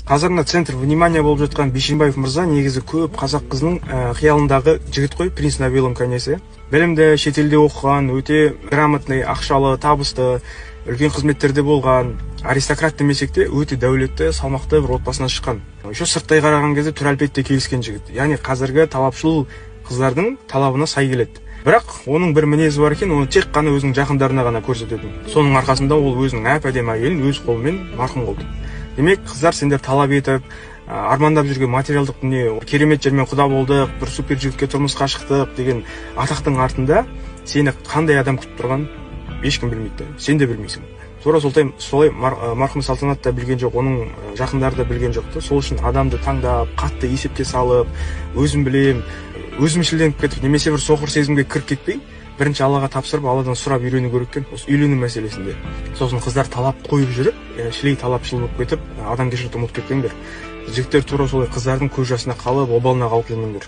Қазір мына центр внимания болып жатқан Бишімбаев мырза негізі көп қазақ қызының қиялындағы жігіт қой, принц на белом коне. Білімді, шетелде оқыған, өте грамотный, ақшалы, табысты, үлкен қызметтерде болған, аристократ демесек те, өте дәулетті, салмақты бір отбасынан шыққан. Еще сырттай қараған кезде түр әлпеті де келіскен жігіт. Яғни қазіргі талапшыл қыздардың талабына сай келеді. Бірақ оның бір мінезі бар екен, оны тек қана өзінің жақындарына ғана көрсететін. Соның арқасында ол өзінің әп әдемі әйелін өз қолымен марқұм қылды. Демек, қыздар, сендер талап етіп, армандап жүрген материалдық дүние, керемет жермен құда болдық, бір супер жігітке тұрмысқа шықтық деген атақтың артында сені қандай адам күтіп тұрғанын ешкім білмейді, сен де білмейсің. Тура солай марқұм Салтанат та білген жоқ, оның жақындары да білген жоқ та. Сол үшін адамды таңдап, қатты есепке салып, өзім білем, өзімшілденіп кетіп немесе бір соқыр сезімге кіріп кетпей, бірінші Аллаға тапсырып, Алладан сұрап үйрену керек екен осы үйлену мәселесінде. Сосын қыздар талап қойып жүріп, шілей талапшыл болып кетіп, адамгершілікті ұмытып кетпеңдер. Жігіттер, тура солай қыздардың көз жасына қалып, обалына қалып жүрмеңдер.